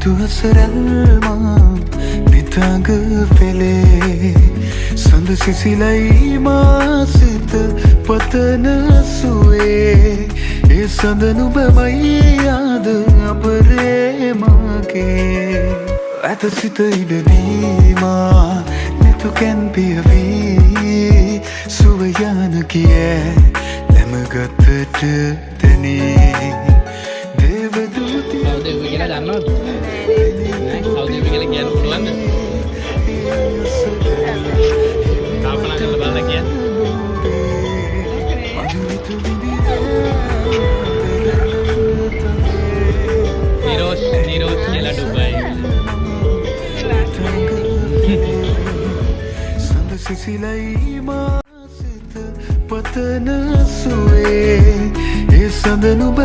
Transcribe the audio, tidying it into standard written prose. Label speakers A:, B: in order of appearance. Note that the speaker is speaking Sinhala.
A: නිදුහස රැල්මා නිතඟ පෙළේ සඳ සිසිලයි මා සිත පතන සුවේ. ඒ සඳ නුඹමයි ආද අපරේ මගේ. ඇත සිත ඉඩදීමා නැතු can පියවී සුව යන කිය ලැමගතට තැනේ දේවදූතිය.
B: කවුද එව්වේ කියලා දන්නවද? නෑ, කවුද එව්වේ කියලා කියන්න පුළුවන්ද? කල්පනා කරලා බලලා කියන්න. නිරෝෂ්, නිරෝෂ් කියලා ඩුබායි.
A: සඳ සිසිලයි මා සිත පතන සුවේ. ඒ සඳ නුඹ